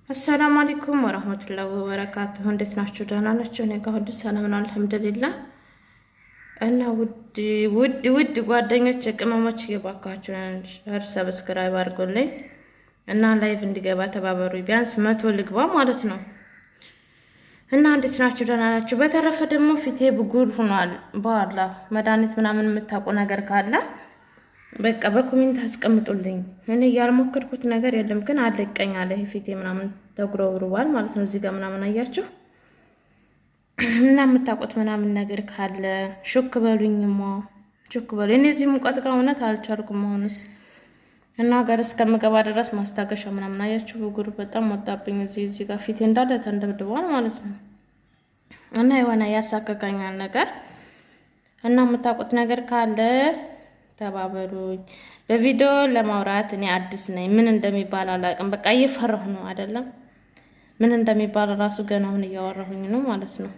السلام عليكم ورحمة الله وبركاته። እንዴት ናችሁ? ደህና ናችሁ? እኔ ጋር ሁሉ ሰላም ነው አልሐምዱሊላህ። እና ውድ ውድ ውድ ጓደኞች ቅመሞች እየባካችሁን share subscribe አድርጎልኝ እና live እንዲገባ ተባበሩ። ቢያንስ 100 ልግባ ማለት ነው። እና እንዴት ናችሁ? ደህና ናችሁ? በተረፈ ደግሞ ፊቴ ብጉር ሆኗል። በኋላ መድኃኒት ምናምን የምታውቁ ነገር ካለ በቃ በ comment አስቀምጡልኝ። እኔ ያልሞከርኩት ነገር የለም፣ ግን አለቀኝ አለ ፊቴ ምናምን ተጉረብርቧል ማለት ነው። እዚህ ጋር ምናምን አያችሁ እና የምታውቁት ምናምን ነገር ካለ ሹክ በሉኝማ፣ ሹክ በሉ። እኔ እዚህ ሙቀት ጋር እውነት አልቻልኩም። አሁንስ እና ሀገር እስከምገባ ድረስ ማስታገሻ ምናምን አያችሁ፣ ብጉር በጣም ወጣብኝ። እዚህ ጋር ፊቴ እንዳለ ተንደብድቧል ማለት ነው። እና የሆነ ያሳከካኛል ነገር እና የምታውቁት ነገር ካለ ተባበሩኝ። በቪዲዮ ለማውራት እኔ አዲስ ነኝ። ምን እንደሚባል አላውቅም። በቃ እየፈራሁ ነው አይደለም፣ ምን እንደሚባል ራሱ ገና አሁን እያወራሁኝ ነው ማለት ነው።